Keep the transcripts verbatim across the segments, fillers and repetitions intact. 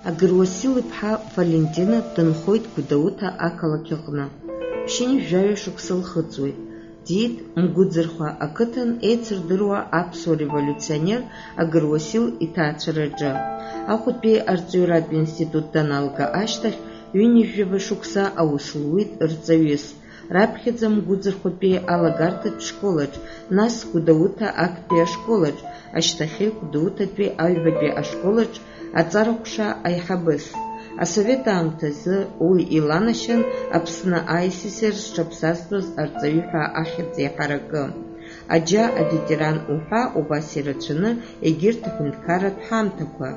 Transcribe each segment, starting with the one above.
Агыруасил-иԥҳа Валентина дынхоит Гәдоуҭа ақалақь аҟны. Ԥшьынҩажәаҩа шықәса лхыҵуеит. Диит Мгәыӡырхәа ақыҭан еицырдыруа аԥсуа револиуционер Агыруасил иҭаацәараҿы. Аҟәатәи арҵаҩратә институт даналга ашьҭахь, ҩынҩажәаба шықәса аус луит рҵаҩыс. Раԥхьаӡа Мгәыӡырхәатәи алагарҭатә школаҿ, нас Гәдоуҭа актәи ашколаҿ, ашьҭахьы Гәдоуҭатәи аҩбатәи ашколаҿ аҵараҟәша аиҳабыс. Асовет аамҭазы уи иланашьан Аԥсны А С С Р зҽаԥсазтәыз арҵаҩы ҳәа ахьӡ иаҳаракы. Аџьа аветеран уҳәа убас ирацәаны егьырҭ аҳәынҭқарратә ҳамҭақәа.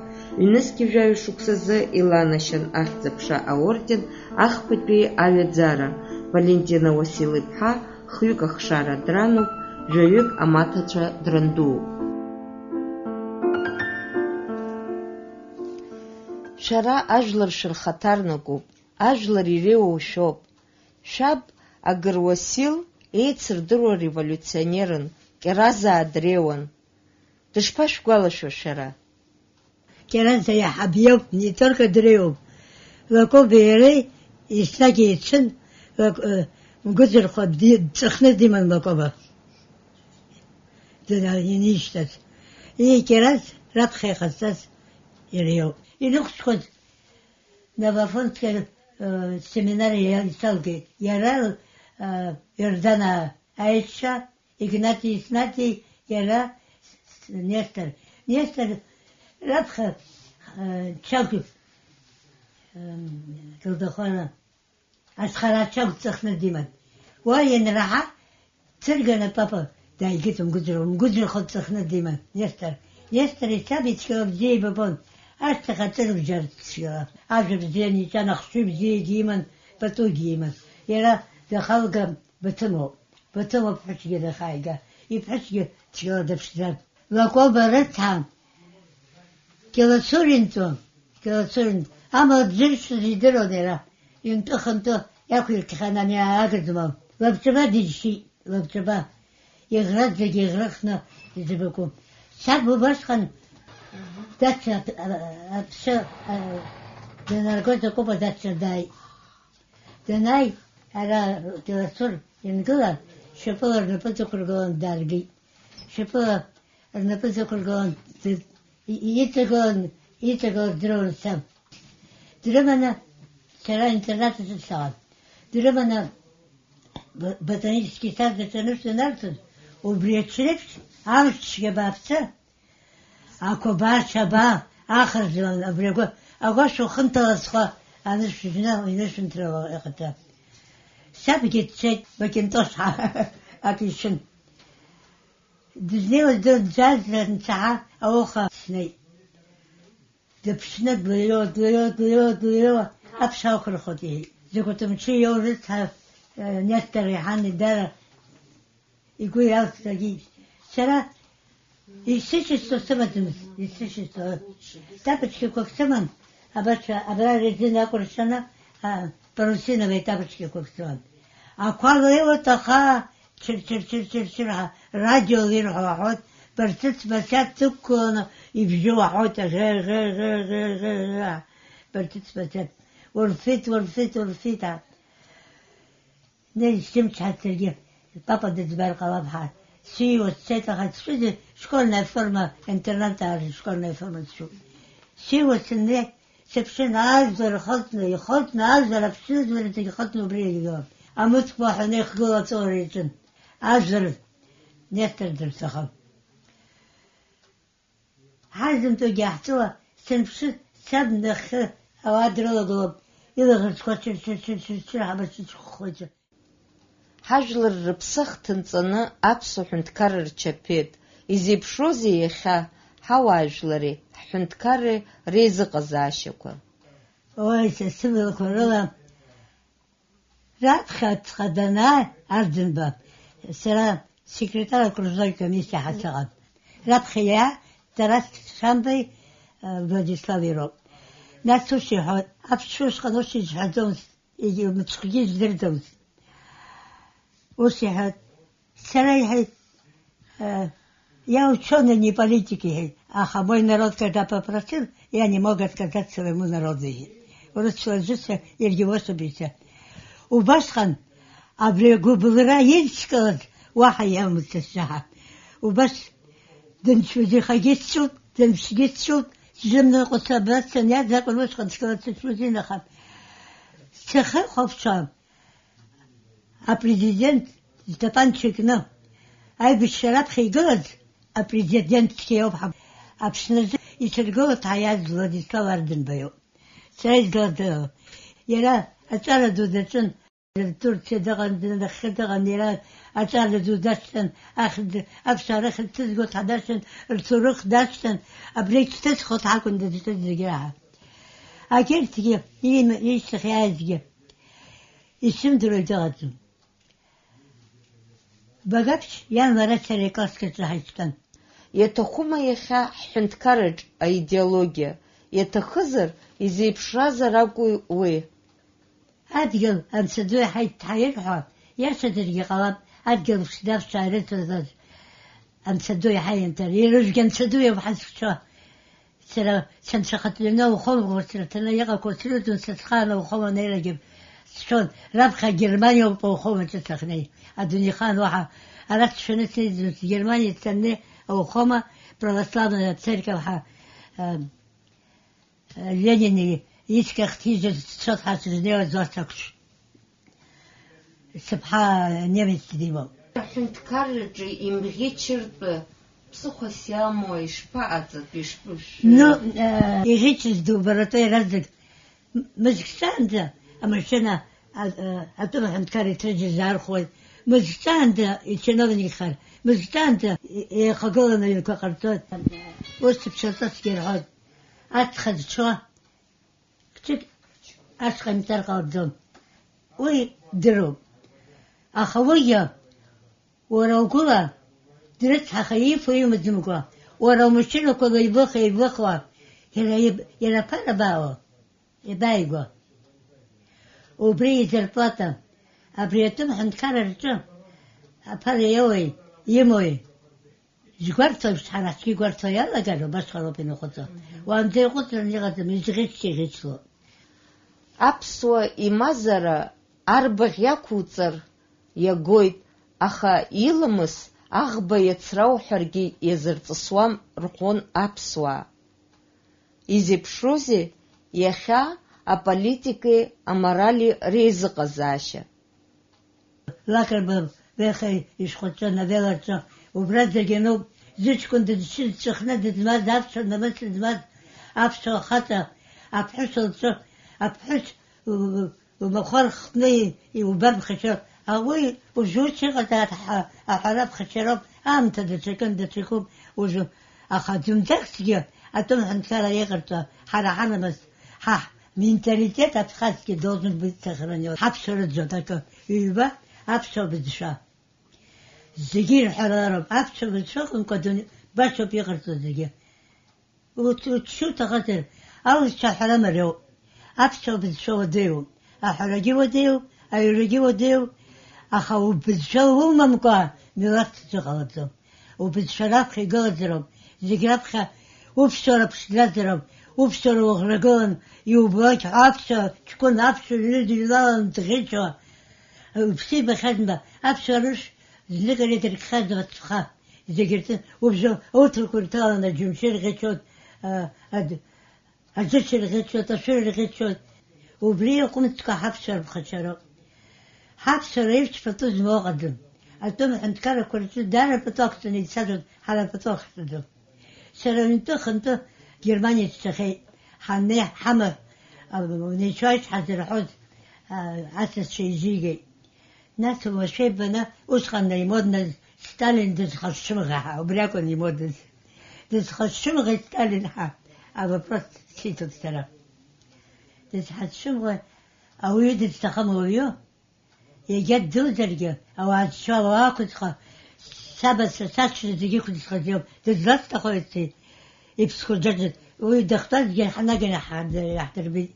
Ҩнызқьи жәаҩа шықәсазы иланашьан Ахьӡ-аԥша аорден, ахԥатәи аҩаӡара. Валентина Уасил-иԥҳа хҩык ахшара дрануп, жәаҩык амаҭацәа драндууп. Шәара ажәлар шәырхаҭарнакуп, ажәлар иреиуоу шәоуп. Шәаб Агыр Уасил еицырдыруа револиуционерын, кьаразаа дреиуан. Дышԥашәгәалашәо шәара? Кьараза иаҳаб иоуп, не только дреиуоуп. Лакоба иареи еснагь еицын, Лак-, э, Мгәыӡырхәа ди-, дҵәахны диман Лакоба. Дара инишьҭаз. Ии, Кьараз раԥхьа иҟазҵаз иара иоуп. Инықәсхуаз Новоафонская, э, семинар иа-, ицалгеит. Иара, э, Иорданаа аишьцәа, Игнати Еснати, иара С-, С-, Нестор. Нестор раԥхьа, э, Чагә, э, Гылдахәара, Азхара Чагә дҵәахны диман. Уа ианраҳа, Цыргана папа дааигеит Мгәыӡырхәа, Мгәыӡырхәа дҵәахны диман, Нестор. Нестор исаб ицқьала бзиа ибабон, ашьҭахь аҵырук џьар цәгьала. Ажәа бзиа аниҵан, ахшыҩ бзиагьы иман, патугьы иман. Иара дахалга Баҭымоуп. Баҭымоуп ԥҳәысгьы дахааига. Иԥҳәысгьы цәгьала даԥшӡан. Лакоба рыцҳа, Кьалацуринтәы, Кьалацурин, амала дзыршәыз идыруан иара. Интәы-хынтәы иақәиркхьан ани агаӡмал. Лабҿаба дишьит, лабҿаба. Иӷраӡагьы иӷрыхны иӡбаку. Саб убасҟан даҽа ап-, а-, аԥсы, а, данаргоз акәыба даҽа дааит. Данааи, ара Кьалацур иангыла, шьапыла рнапы дықәыргылан дааргеит. Шьапыла рнапы дықәыргылан, д-, и-, иҵагылан, иҵагылаз дрыуан саб. Дрыманы, сара интернат аҿы саауан. Дрыманы, б-, ботанический сад аҿы анышә данарҭоз, убри аҽреиԥш, амш цәгьа бааԥсы, Ақәабаа, ачабаа, ахырзлан, абри агәы, агәашә ухынҭалазхәа анышә жны, инышәынҭрала иҟаҵа. Сабгьы дцеит, Макинтош ҳа-, акы ишьын. Дызнеиуаз дынӡааз анцәаҳа ауха снеит. Дыԥшны длеио, длеио, длеио, длеио, аԥша ақәырхуеит иҳәеит. Закәытә мчы иоу рыцҳа, э, Нестор иҳан идара Игәы иалсрагьы, сара исышьҭоу сымаӡамызт, исышьҭоу. Тапочкақәак сыман, абацәа, абра резина акәыршаны, а, парусиновые тапочкақәак сыман. Ақәа леиуеит, аха чыр-чыр-чыр-чыр-чыр ҳәа радиола ирҳәо аҳәоит, Барцыц Басиаҭ дықәгыланы ибжьы уаҳауеит, аӷе-, ӷе-, ӷе-, ӷе-, ӷе-, ӷе-, Барцыц Басиаҭ, урфит, урфит, урфит, а. Нел, сымчҳаит саргьы, папа дыӡбар ҟалап ҳәа. Сиуа сцеит, аха сшәыда школьная форма, интернат аҿы школьная форма сшәуп. Сиуа сыннеи, сыԥшын, ажәлар ихыҵны, ихыҵны, ажәлар аԥшыжәлар зегь ихыҵны убри иргылан. Амыцхә уаҳәаны ихгыло аҵәыуара иаҿын. Ажәлар Нестор дырҭахын. Ҳазынтәыгьы ҳҵәыуа санԥшы, саб нахьхьи ауаа дрылагылоуп, илаӷырӡқәа чыр-чыр-чыр-чыр-чыр ҳабарҭыцәхәыҷы. Ҳажәлар рыԥсы ахҭынҵаны аԥсуа ҳәынҭқарра рчаԥеит. Изеиԥшроузеи иахьа ҳауаажәлари ҳҳәынҭқарреи реизыҟазаашьақәа? Ой, са сыблақәа рыла Раԥхьаҵәҟьа данааи Арӡынба, сара секретар окружной комиссиа ҳәа сыҟан. Раԥхьа иаа Тарас Шамбеи, э, Владислав ироуп. Нас ус иҳәоит, аԥсшәа усҟан ус изҳәаӡомызт, егьи мыцхәгьы издырӡомызт. Ус иҳәоит, сара иҳәеит, э, я учёный, не политик, иҳәеит. Аха мой народ, когда попросил, я не мог отказать своему народу. Урысшәа уажәшьҭа иаргьы уасҳәап иахьа. Убасҟан абри агәыбылра ирцкалаз уаҳа иамуӡацт шьаҳа. Убас дымчуӡахагьы сцәуп, дымчгьы сцәуп, зымныҟәаца абас саниаз акәын усҟан сгылац сыцәуӡин, аха сцахьы хәаԥшуан. Апрезидент зтапанча икны аибашьра раԥхьа игылаз апрезидент цқьа иоуп ҳа-, Аԥсны азы иҽыргыло дҳаиааиз Владислав Арӡынба иоуп. Сара излаздыруа. Иара аҵара ду даҿын. Турциа дыҟан, нахьхьи дыҟан, иара аҵара ду дашьҭан, ахьӡ-, аԥсуаа рыхьӡ ҭызго дҳадашьҭан, рҭоурых дашьҭан, абри ишьҭызхуа дҳақәын дызҿыз зегьы раҳа. Агьырҭгьы, иим-, ишьҭахь иааизгьы, исымдыруа дыҟаӡам. Багаԥшь иан лара сара икласск аҿы ҳаиқәтәан. Иаҭахума иахьа ҳҳәынҭқарраҿ аидеологиа? Иаҭахызар, изеиԥшразар акәу уи? Адгьыл анцәа ду иаҳа иҭҳаирҳәо, иашазаргьы ҟалап, адгьыл ԥшӡа-ԥшаа ирыцызлаз анцәа ду иаҳа ианҭар, ирыжәгьы анцәа ду иоуп ҳазхьчо. Сара сынцәахатәаны аухома урҭ рыҭаны иҟақәоу срыдын, сыцхрааны аухома анеирагьы сшәон, раԥхьа Германиа ауп аухома аҿы сахьнеи. Адунеихаан уаҳа ара сшәаны сиӡомызт, Германиа сцаны аухома православная церковь ҳа, э, Ленин ицқьа хҭижьыз цәа ҳацрызнеиуаз уа сақәшә. Сыԥҳа немец димоуп. Аҳәынҭқарраҿы имӷьычыртәы ԥсыхәас иамоу ишԥаҟаҵатәи, ишԥышәшәы? Ну, э, иӷьычыз дубаратәы иаразнак м-, мызкҵаанӡа амашьына, а, а, атәым аҳәынҭқар иҭрыжьыз аархәоит. Мызкҵаанӡа ичиновникхар, мызкҵаанӡа и-, еихагыланы аҩнқәа ҟарҵоит. Ус ԥшьаҵасгьы ирҳәоит. Аҵх зҽуа Ԥшьык ашҟа имҵар ҟалаӡом. Уи дыруп. Аха уигьы, уара угәыла, дрыцҳаха, иифо имаӡамкәа, уара умашьынақәа леибыха-еибыхуа, иара иб-, иара аԥара абаауа, иабааигәа. Убри изарплата, абри атәым ҳәынҭқарра рҿы аԥара иоуеи, имоуи? Згәарҭо еиԥш, ҳара ҳҿы игәарҭо иалагар, убасҟароуп имахәыҵо. Уаанӡа иҟәыҵран иҟаӡам, изӷьычча иӷьычло. Аԥсуа имазара арбаӷь иақәуҵар иагоит, аха иламыс аӷба иацрауҳәаргьы иазырҵысуам рҳәон аԥсуаа. Изеиԥшроузеи иахьа аполитикеи аморали реизыҟазаашьа? Лакрба Веха ишәҟәаҿы, новеллаҿы, убра зегь ануп, зыҷкәын дызшьыз дҵәахны дызмаз, аԥсуа намыс змаз аԥсуа хаҵа, аԥҳәыс лҿы, аԥҳәыс лмахәар хтны иубар ԥхашьо, ауи ужәуч иҟазааит ҳәа аҳәара ԥхашьароуп, аамҭа даҽакын, даҽакуп ужәу, аха зынӡакгьы атәым ҳәынҭқарра иҟарҵо, ҳара ҳанамыс, ҳа Менталитет абхазгьы должен быть сохранён. Ҳаԥсуа рыӡбахә акы, ҩба, аԥсуа бызшәа. Зегьы ирҳәалароуп, аԥсуа бызшәа ыҟамкәа адунеи башоуп иҟарҵо зегьы. Уч-, уччо уҭахазар, аурысшәа аҳәара мариоуп. Аԥсуа бызшәа уадаҩуп. Аҳәарагьы уадаҩуп, аҩрагьы уадаҩуп. Аха убызшәа умамкәа, милаҭ ӡәы ҟалаӡом. Убызшәа раԥхьа игылазароуп, зегь раԥхьа уԥсуара ԥшӡазароуп, уԥсуара уӷрагылан иубалак ҳәа аԥсуа ҷкәын аԥсуа ҩны дыҩналан дӷьычуа, уԥсы ибахьазма, аԥсуа рыш знык ари дыркхьазма ацәха, зегь рҿы убжьы ауҭрақәа ирҭаланы аџьымшьы рӷьычуан, а, ад-, Аӡыцәа ирӷьычуеит, ашәыр рӷьычуеит. Убри иҟәымҵкәа ҳаԥсуара ԥхашьароуп. Ҳаԥсуара ирцәпатәу змоу ыҟаӡам. Атәым аҳәынҭқаррақәа рҿы даара пату ақәҵаны ицазароуп, ҳара пату ҳахьӡаӡом. Сара ҩынтәы-хынтәы Германиа сцахьеит. Ҳаннеи ҳамаҳә, а, унеицәа ҳазырҳәоз, а, асасцәа изигеит. Нас уамашәа ибаны, усҟан имодназ Сталин дызхашшымӷа ҳәа, убри акәын имодаз. Дызхашшымӷеи Сталин ҳәа авопрос сиҭоит сара. Дызхашшымӷа ауаҩы дызҭахым ауаҩы, егьа ддуӡаргьы, ауаа зцәа ауаа ақәыӡха, саба са сашьцәа зегьы иқәыӡхаз иоуп, дызласҭахуеи, иԥсхәы џьаџьа, уи дахьтәазгьы ҳанаганы иаҳдырбеит.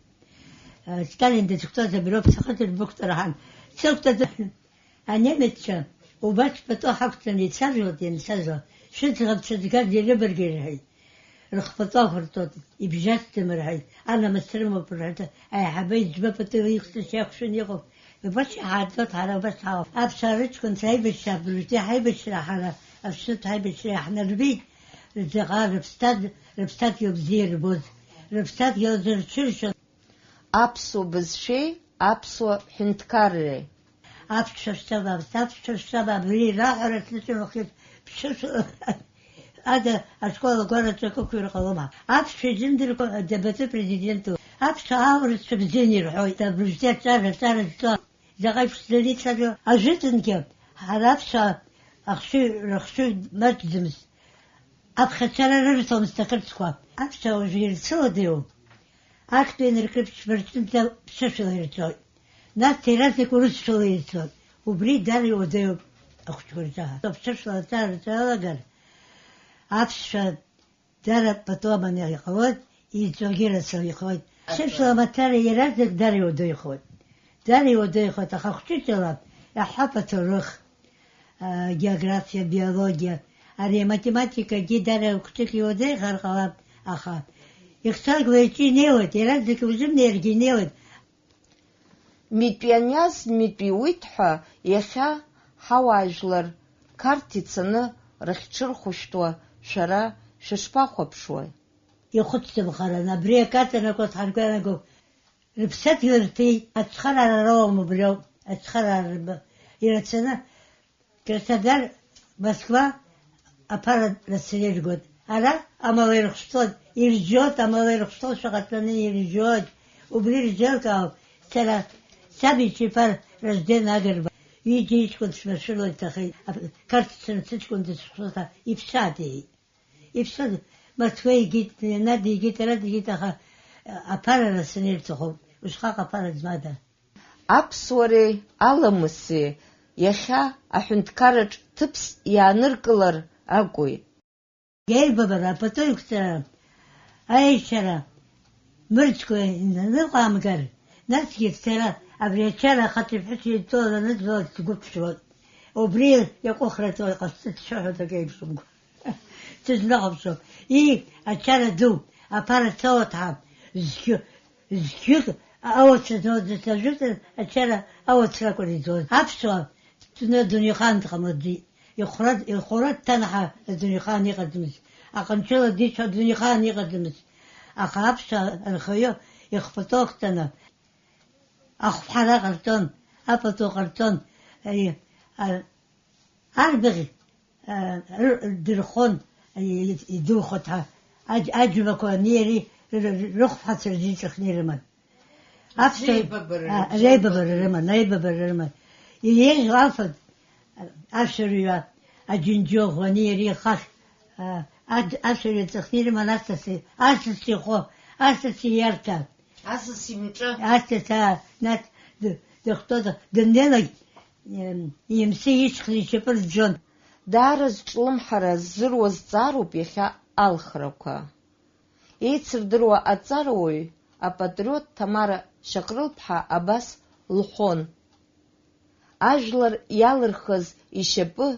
Сталин дызқәтәаз абироп сахыҵыр бықәтәара ҳан. Сықәтәаӡам. Анемеццәа убас пату ҳақәҵаны ицәажәоит, ианцәажәо, шәыӡӷабцәа згаз ирыбаргьы ирҳәеит. Рыхпату ақәырҵоит, ибжьасӡам рҳәеит, анамыс рымоуп рҳәеит, аиҳабы иӡбапату ихсышьа иақәшәаны иҟоуп. Убас иҳаартуеит, ҳара убас ҳауп. Аԥсуаа рыҷкәынцәа аибашьра, абыржәтәи ҳаибашьра ҳара, Аԥснытә ҳаибашьра иаҳнарбеит, заҟа рыԥсҭад-, рыԥсадгьыл бзиа ирбоз, рыԥсадгьыл азы рҽыршьон. Аԥсуа бызшәеи аԥсуа ҳәынҭқарреи. Аԥсшәа шәҭабааԥс, аԥсшәа шәҭабаа, абри раҳәара сзыцәымӷхеит, ԥсышәала ада ашкол агәараҿы акы ықәир ҟалома? Аԥсшәа изымдыркәа адабатәи президент ду. Аԥсуа аурысцәа бзианы ирҳәоит, абыржәтәи аҿар, аҿар зҵо. Заҟа иԥшӡаны ицәажәо ажәытәынгьы, ҳара аԥсуаа ахшыҩ, рыхшыҩ маҷӡамызт. Аԥхьацара рырҭомызт ақырҭқәа. Аԥсуаа уажәы ирцәыуадаҩу, актәи инаркны ԥшьба рҿынӡа ԥсышәала ирҵоит. Нас иаразнак урысшәала ирҵоит. Убри даара иуадаҩуп ахәыҷқәа рҿы. Аԥсышәала аҵара рҿы алагар, аԥсшәа даара пату аманы иҟалоит, иҵуагьы рацәа ихоит. Ԥсышәала мацара иаразнак даара иуадаҩхоит. Даара иуадаҩхоит, аха хәҷыҷала иаҳҳәап аҭоурых, а, географиа, биологиа, ари аматематикагьы даара хәҷык иуадаҩхар ҟалап, аха ихцәажәо иҿы инеиуеит, иаразнак иузымнеиргьы инеиуеит. Митә ианиаз митә иуит ҳәа, иахьа ҳауаажәлар Қарҭ ицаны рыхьҽырхәышәтәуа шәара шәышԥахәаԥшуеи? Ихәыцӡамхаран, абри акаҵанакуа дҳаргәаанагоуп. Рыԥсадгьыл рҭеит, ацхыраара роуам убриоуп, ацхыраара рбо-, ирацәаны Краснодар, Москва аԥара рацәаны иргоит. Ара амала ирыхшәҭоит, иржьоит, амала ирыхшәҭоит, шәаҟа тәаны иржьоит. Убри ирзеилкаауп, сара саб иҽиԥар Ражден Агрба, ҩыџьа иҷкәын смашәыруа иҭахеит, Қарҭ сымцыҷкәын дысхәыцуа, иԥсадеи. Иԥсы Москва игеит, Вена дигеит, ара дигеит, аха аԥара рацәаны ирҭахуп, усҟак аԥара змада. Аԥсуареи аламыси иахьа аҳәынҭқарраҿ ҭыԥс иааныркылар акәуеит. Аибабара, апату иқәҵара, аешьара мырӡкәа инаныҟамгар, насгьы сара абри ачара ахаҭа иҳәыс еидтәаланы аныӡбалак сгәы ԥжәоит. Убри иаҟәыхраҵәҟьа иҟасҵеит сшәоит акы еиԥшымкәа. Сызныҟәымшо. Ии, ачара ду, аԥара цауаҭҳа, зқьы, зқьы ауацәа зоуӡаз ажәытәан ачара ауацра акәын изоуз. Аԥсуаа дунеи, дунеихаан дҟамлаӡеит. Ихәра, ихәра дҭанаҳа адунеихаан иҟаӡамызт. Аҟанчыла дицәа адунеихаан иҟаӡамызт. Аха аԥсуаа анхаҩы ихпату ахҵаны, ахәҳара ҟарҵон, апату ҟарҵон, ари, а, арбаӷь, а, ры-, дырхон, и-, идухот ҳәа, аџь-, аџьмақәа ани иареи ры-, ры-, рыхәԥҳацәа рзы иҵәахны ирыман. Аԥсуа, реибабара а, рыбжьалбон. Реибабара рыман, аибабара рыман. Иеиӷьу афатә, ашәырҩа, аџьынџьыӷәа, ани иареи ихахь, а, аӡ-, ашәырҩа ҵәахны ирыман асаси, асаси ихәы, асаси иарҭа. Асас имҿы. Асас, аа, нас д-, дыхтәоз, дымнеилак, ем, имсы ишьхны ишьапы рӡәӡәон. Даара зҿлымҳара ззыруа зҵаароуп иахьа алхрақәа. Еицырдыруа аҵарауаҩ, апатриот Ҭамара Шьаҟрылԥҳа абас лҳәон. Ажәлар иалырхыз ишьапы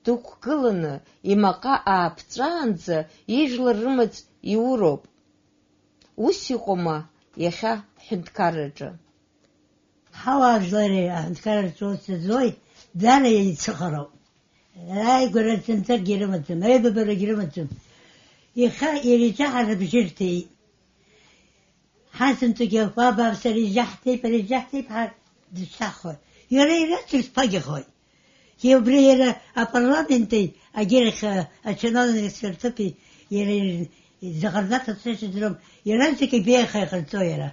дықәгыланы, имаҟа ааԥҵәаанӡа ижәлар рымаҵ иуроуп. Ус иҟоума иахьа ҳҳәынҭқарраҿы? Ҳауаажәлари аҳәынҭқарраҿы ус зызуеи, даара еицыхароуп. Ааигәара зынӡакгьы рымаӡам, аибабарагьы рымаӡам. Иахьа иара иҿаҳа рыбжьы рҭеит. Ҳазынтәгьы уа абааԥс, ари ижьаҳҭеит, ари ижьаҳҭеит ҳәа дышьҭаҳхуеит. Иара ираҵәахә ԥагьахоит. Убри иара апарламенти агьырахь, а, ачиновникцәа рҭыԥи иара ир-, заҟа рнаҭацәашьа дыром, иаразнак ибеиаха иҟарҵо иара.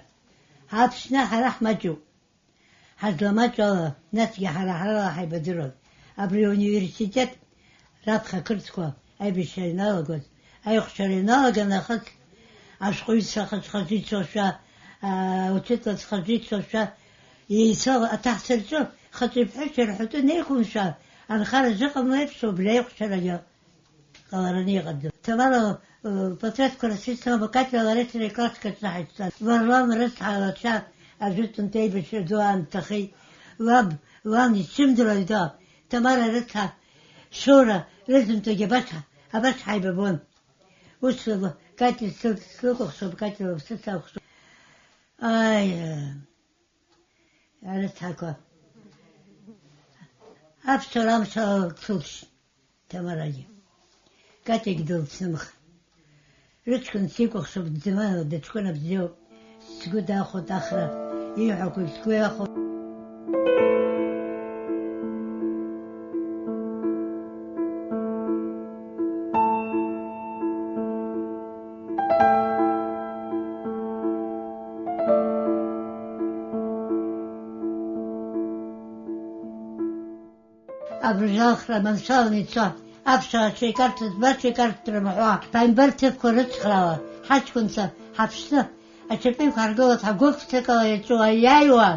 Аԥсны ҳара ҳмаҷуп. Ҳазламаҷу ала, насгьы ҳара ҳарала ҳаибадыруан. Абри ауниверситет раԥхьа ақырҭқәа аибашьра ианалагоз, аихәшара ианалаган нахыс, ашәҟәыҩҩцәа хаз-хазы ицошәа, аа, аучытлацәа хазы ицошәа, еицәоу аҭаҳцәа рҿы хатәи ԥҳәысшьа рҳәатәы неиқәымшәа, анхара зыҟамло еиԥш, убри аихәшарагьы ҟалараны иҟаӡам. Ҭамара, э, лпатреҭқәа рацәа исҭом, Катиа лареи сареи класск аҿы ҳаицәцан. Варлам рыцҳа лашьа ажәытәнтә аибашьра ду аамҭахеит. Лаб, лан исзымдыруа ида, Ҭамара рыцҳа, Шура рызынтәагьы абас, абас ҳаибабон. Ус ла-, Катя сыл-, сылкәыхшоуп, Катя лыԥсы сахәшоуп. Аи, арыцҳақәа. Аԥсуара амшала дсылшьит Ҭамарагьы. Катиагь дылцнымхеит. Рыҷкәын сикәыхшоуп, дзыманалак дыҷкәына бзиоуп. Сгәы дахәоит Ахра, ииҳәақәагь сгәы иахәоит. Абыржәы Ахра аманшәаланы ицо, аԥшаҳәацәа икарҭәаз, баша икарҭәарым ҳәа, ҳаимбар ҭыԥқәа рыцхраауа, ҳаҷкәынцәа, ҳаԥшны, аҽаԥеиқәа ҳаргылоит, ҳгәыԥ ҭакала иаҿу аиааиуа.